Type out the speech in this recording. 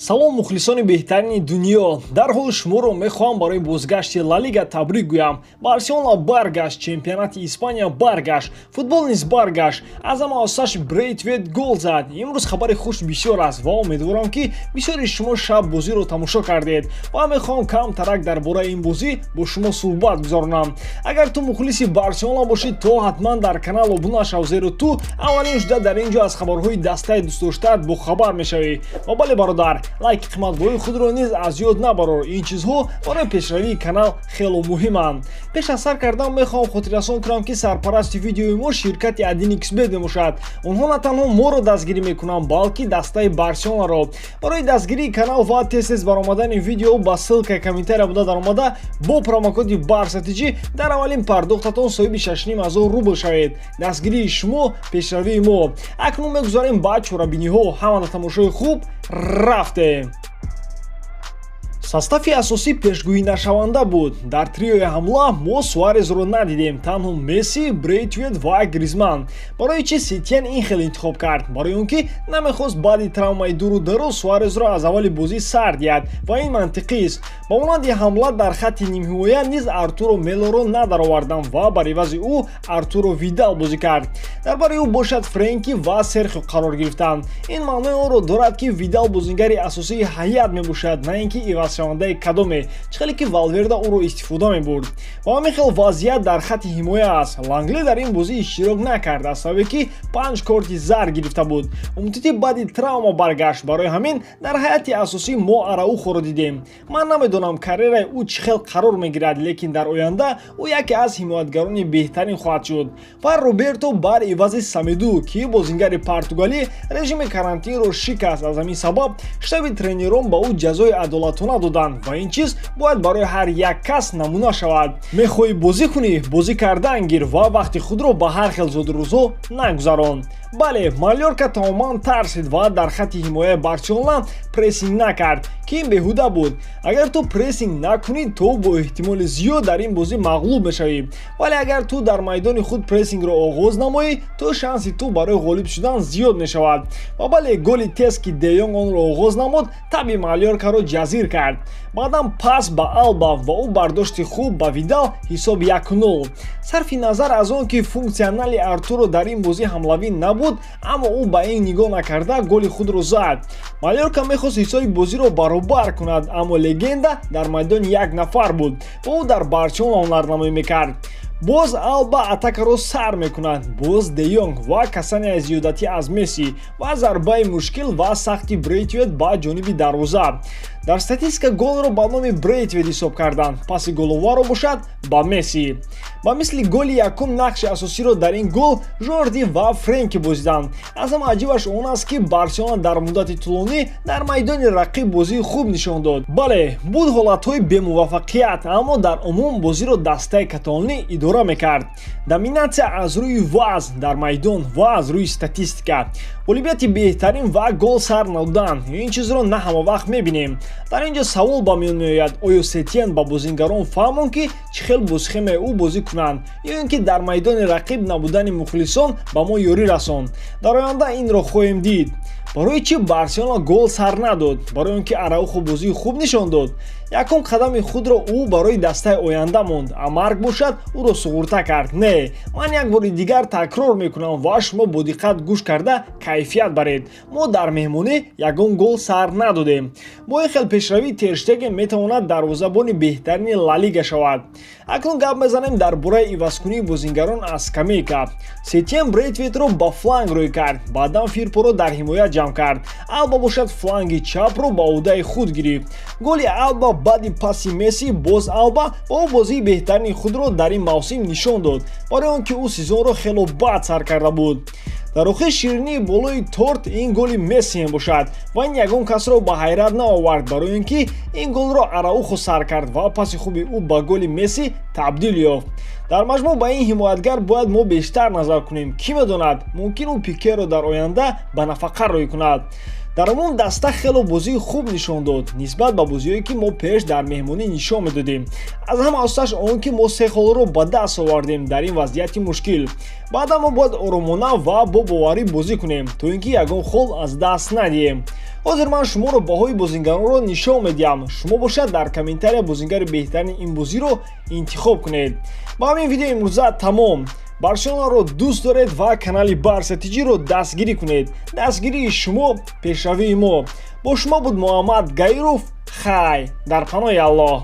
Салом, мухлисони беҳтарини дунё! Дарҳол шуморо мехоҳам барои бозгашти Ла Лига табрик гӯям. Барселона баргашт, чемпионати Испания баргашт, футбол низ баргашт. Аз ҳама осаш Брейтвейт гол зад. Имрӯз хабари хуш бисёр аст ва умедворам, ки бисёри шумо шаб бозиро тамошо кардед, ва мехоҳам камтарак дар бораи ин бозӣ бо шумо суҳбат гузаронам. Агар ту мухлиси Барселона бошӣ, то ҳатман дар канал обуна шав, зеро ту аввалин шуда дар ин ҷо аз хабарҳои дастаи дӯстдоштаат бохабар мешавӣ. Ва бале, бародар, лайки қиматбоҳои худро низ аз ёд набарор. Ин чизҳо барои пешравии канал хело муҳиманд. Пеш аз сар кардан мехоҳам хотиррасон кунам, ки сарпарасти видеои мо ширкати 1xBet мебошад. Онҳо на танҳо моро дастгирӣ мекунанд, балки дастаи Барселонаро. Барои дастгирии канал ва тез-тез баромадани видео ба ссылкаи комментария буда даромада, бо промокоди БАРСАТИҷӣ дар аввалин пардохтатон соҳиби 6500 рубл шавед. Дастгирии шумо — пешравии мо. Акнун мегузарем ба чорабиниҳо. Ҳамада тамошои хуб, рафтем! Состави асосӣ пешгӯӣ буд. Дар триои ҳамла мо Суарезро надидем, танҳо Месси, Брейтвейт ва Гризман. Барои чи Сетиен ин хел интихоб кард? Барои он ки намехост баъди травмаи дуру дароз Суарезро аз аввали бозӣ сар диҳад, ва ин мантиқист. Ба монанди ҳамла, дар хатти нимҳимоя низ Артуро Мелоро надароварданд ва бар ивази ӯ Артуро Видал бозӣ кард. Дар бари ӯ бошад Френки ва Серхио қарор гирифтанд. Ин маънои онро дорад, ки Видал бозингари асосии ҳайат мебошад, на ин ки ивазшавандаи кадоме, чӣ хеле ки Валверда ӯро истифода мебурд. Ва ҳамин хел вазъият дар хатти ҳимоя аст. Лангле дар ин бозӣ иштирок накард, аз сабабе ки панҷ корти зард гирифта буд. Умтити баъди травма баргашт, барои ҳамин дар ҳайати асосӣ мо Араухоро дидем. Ман намедонам, карьераи ӯ чӣ хел қарор мегирад, лекин дар оянда ӯ яке аз ҳимоятгарони беҳтарин хоҳад шуд. Ва Роберто бар ивази Самеду, ки бозингари португалӣ режими карантинро шикаст. Аз ҳамин сабаб штаби тренерон ба ӯ ҷазои адолатона доданд, ва ин чиз бояд барои ҳар як кас намуна шавад. Мехоҳӣ бозӣ кунӣ, бозӣ кардан гир ва вақти худро ба ҳар хел зодрӯзҳо нагузарон. Бале, Малёрка тамоман тарсид ва дар хатти ҳимояи Барселона прессинг накард, ки ин беҳуда буд. Агар ту прессинг накунӣ, то бо эҳтимоли зиёд дар ин бозӣ мағлуб мешавӣ, вале агар ту дар майдони худ прессингро оғоз намоӣ, то шанси ту барои ғолиб шудан зиёд мешавад. Ва бале, голи тез, ки Де Йонг онро оғоз намуд, таби Малёркаро ҷазир кард. Баъдан пас ба Алба ва ӯ бардошти хуб ба Видал, ҳисоб 1-0. Сарфи назар аз он ки функсионали Артуро дар ин бозӣ ҳамлавӣ набуд, аммо ӯ ба ин нигоҳ накарда голи худро зад. Малёрка мехост ҳисоби бозиро баробар кунад, аммо легенда дар майдон як нафар буд ва ӯ дар Барселона ҳунарнамоӣ мекард. Боз Алба атакаро сар мекунад, боз Де Йонг ва касания зиёдатӣ аз Месси ва зарбаи мушкил ва сахти Брейтвейт ба ҷониби дарвоза. Дар статистика голро ба номи Брейтвейт ҳисоб карданд, паси головаро бошад ба Месси. Ба мисли голи якум, нақши асосиро дар ин гол Жорди ва Френки бозиданд. Аз ҳама аҷибаш он аст, ки Барселона дар муддати тӯлонӣ дар майдони рақиб бозии хуб нишон дод. Бале, буд ҳолатҳои бемуваффақият, аммо дар умум бозиро дастаи каталонӣ идора мекард. Доминатсия аз рӯи вазн дар майдон ва аз рӯи статистика, ғолибияти беҳтарин ва гол сар надодан — ин чизро на ҳама вақт мебинем. Дар ин ҷо савол ба миён меояд: оё Сетиен ба бозингарон фаҳмонд, ки чӣ хел бо схемаи ӯ бозӣ кунанд, ё ин ки дар майдони рақиб набудани мухлисон ба мо ёрӣ расонд? Дар оянда инро хоҳем дид. Барои чӣ Барселона гол сар надод? Барои он ки Араухо бозии хуб нишон дод. Якум қадами худро ӯ барои дастаи оянда монд, а марг бошад ӯро суғурта кард. Не, ман як бори дигар такрор мекунам ва шумо бо диққат гӯш карда кайфият баред: мо дар меҳмонӣ ягон гол сар надодем. Бо ин хел пешравӣ Тер Штеген метавонад дарвозабони беҳтарини Ла Лига шавад. Акнун гап мезанем дар бораи ивазкунии бозингарон аз скамейка. Сетиен Брейтветро ба фланг рӯй кард, баъдан Фирпоро дар ҳимоя ҷамъ кард. Алба бошад фланги чапро ба ӯҳдаи худ гирифт. Голи Алба баъди паси Месси. Боз Алба, ва ӯ бозии беҳтарини худро дар ин мавсим нишон дод, барои он ки ӯ сезонро хело бад сар карда буд. Дар охир ширинии болои торт ин голи Месси мебошад, ва ин ягон касро ба ҳайрат наовард, барои он ки ин голро Араухо сар кард ва паси хуби ӯ ба голи Месси табдил ёфт. Дар маҷмӯъ, ба ин ҳимоятгар бояд мо бештар назар кунем. Кӣ медонад, мумкин ӯ Пикеро дар оянда ба нафақа рӯй кунад. Дар умум даста хело бозии хуб нишон дод, нисбат ба бозиҳое, ки мо пеш дар меҳмонӣ нишон медодем. Аз ҳама асосаш он, ки мо се холро ба даст овардем дар ин вазъияти мушкил. Баъдан мо бояд оромона ва бо боварӣ бозӣ кунем, то ин ки ягон хол аз даст надиҳем. Ҳозир ман шуморо баҳои бозингаронро нишон медиҳам. Шумо бошад, дар комментария бозингари беҳтарини ин бозиро интихоб кунед. Ба ҳамин видео имрӯза тамом. Барселонаро дӯст доред ва канали Барса Тиҷиро дастгирӣ кунед. Дастгирии шумо пешравии мо. Бо шумо буд Муҳаммад Гаиров. Хай, дар паноҳи Аллоҳ.